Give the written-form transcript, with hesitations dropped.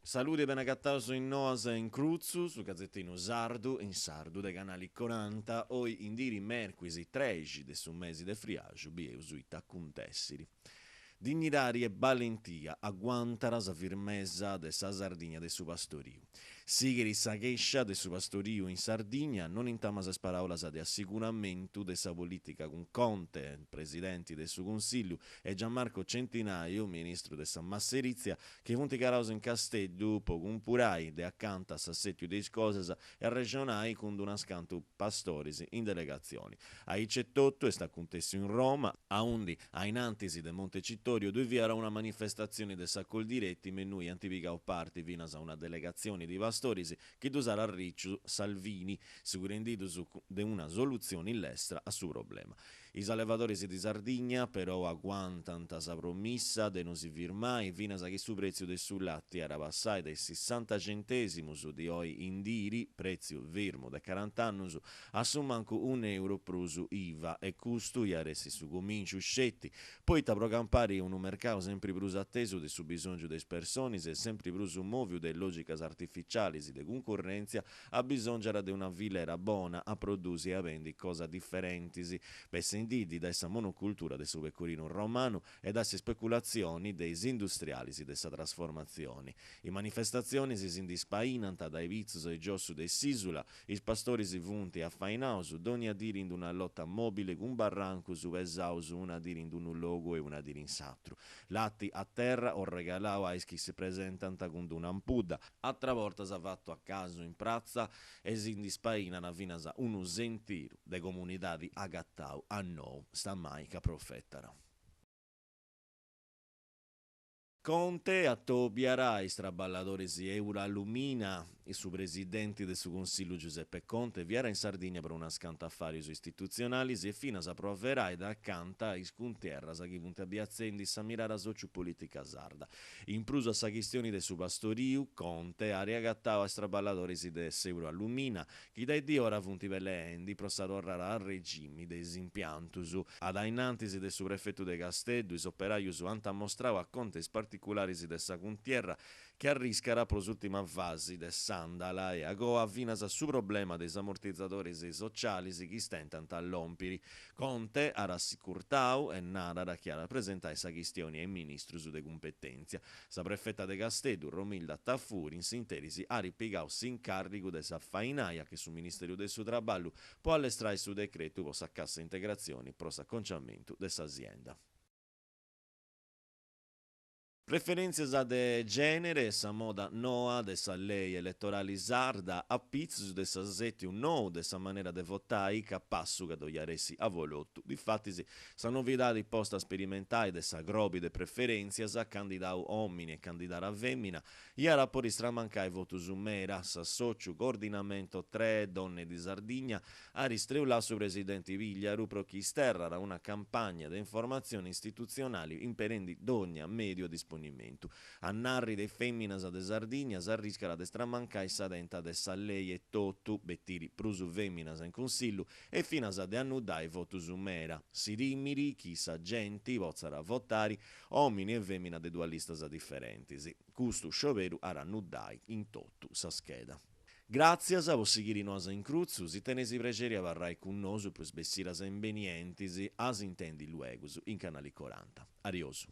Saludi e benagataus in Noas in Crutzu, su gazetinu sardu in sardu de Canali Coranta, oi in diri mèrcuis trexi de su mesi de friaxu, bieus ita acuntèssiri. Dignidadi e balentia aguantat sa firmesa de sa Sardigna de su pastoriu. Sighit sa chèscia de su pastoriu in Sardigna, non intamas is paràulas de assiguramentu de sa polìtica cun Conte, presidenti de su Cunsillu, e Gianmarco Centinaio, ministru de sa Masserìtzia, chi funt calaus in Casteddu po cumpurai de acanta s'assètiu de is cosas e arrexonai cun unas cantu pastoris in delegatzioni. Aici etotu est acuntèssiu in Roma, aundi a in antis de Montecitorio ddui fiat una manifestatzioni de sa Coldiretti me innui ant pigau parti finas una delegatzioni de pastoris chi ddus at arriciu Salvini, segurendiddus de una solutzioni lestra a su problema. Is allevadoris de Sardigna perou aguantant sa promissa de no si firmai finas chi su prètziu de su lati at a passai de is sissanta centèsimus de oi in diri, prètziu firmu de carant'annus, a su mancu un'euro prus IVA e custu iat essi su comìnciu sceti, poita pro campari unu mercau sempri prus atesu de su bisòngiu de is personis e sempri prus mòviu de lògicas artificialis de cuncurrèntzia abisòngiat de una filera bona a produsi e a bendi cosas diferentis, bessendiddi dae sa monocultura de su pecorinu romanu e dae s'ispeculatzioni de is industrialis de sa trasformatzioni. Is manifestatzionis si ndi spainant dae pitzus e giossu de s'ìsula, Is pastoris funt afainaus dònnia diri in una lota mòbili cun barrancus pesaus una diri in unu logu e una diri in s'atru. Lati a terra o regalau a is chi si presentant cun d'una ampudda, atra bortas fatu a casu in pratza e si ndi spainat finas unu sentidu de comunidadi agatau a nou, stamai ca profetat. Conte atobiat is traballadoris Eurallumina. Su presidenti de su Consillu Giuseppe Conte fiat in Sardigna pro unas cantu afàrios istitutzionalis e finas pro averai de acanta is cuntierras chi funt abiatzendi sa mirada sociopolìtica sarda. In prus a sa chistioni de su pastoriu, Conte at agatau a is traballadoris de s'Euroallumina chi dae diora funt peleendi pro sa torrada a regimi de is impiantus. A dae in antis de su prefetu de Casteddu is operajus ant ammostrau a Conte is particularis de sa cuntierra chi arriscat pro s'ùrtima fasi de s'àndala e agoa finas su problema de is ammortizadoris socialis chi istentant a lòmpiri. Conte at assicurtau e narat chi at a presentai sa chistioni a is ministrus de cumpetèntzia. Sa prefeta de Casteddu, Romilda Tafuri, in s'interis at pigau s'incàrrigu de sa fainaia che su Ministeru de su Traballu po allestrai su decretu po sa cassa integratzioni pro s'aconciamentu de sa sienda. Preferèntzias de gènere, sa moda noa de sa lei eletorali sarda a pitzus de s'asètiu nou de sa manera de votai capassu ca ddoi at essi avolotu. Difatis Sa novidadi posta a sperimentai de sa crobi de preferèntzias, candidau òmini e candidara fèmina, iat a podi stramancai votus mera. S'assòciu Coordinamento Tre Donne di Sardigna at streulau su presidenti Pigliaru pro chi isterrat una campagna de informatzioni istitutzionali imperendi dònnia mèdiu a disponimentu. A narri de is fèminas de Sardigna s'arriscat de stramancai sa tenta de sa lei etotu, betiri prus fèminas in Cunsillu e finas de annuddai votus mera. Si timit chi sa genti potzat votari òmini e fèmina de duas listas diferentis. Custu scioberu at a annuddai in totu sa scheda. Gràtzias po sighiri Noas in Crutzu, si teneis prexeri abarrai cun nosu pro is bessidas imbenientis, a s'intendi luegus in Canali Coranta. Ariosu.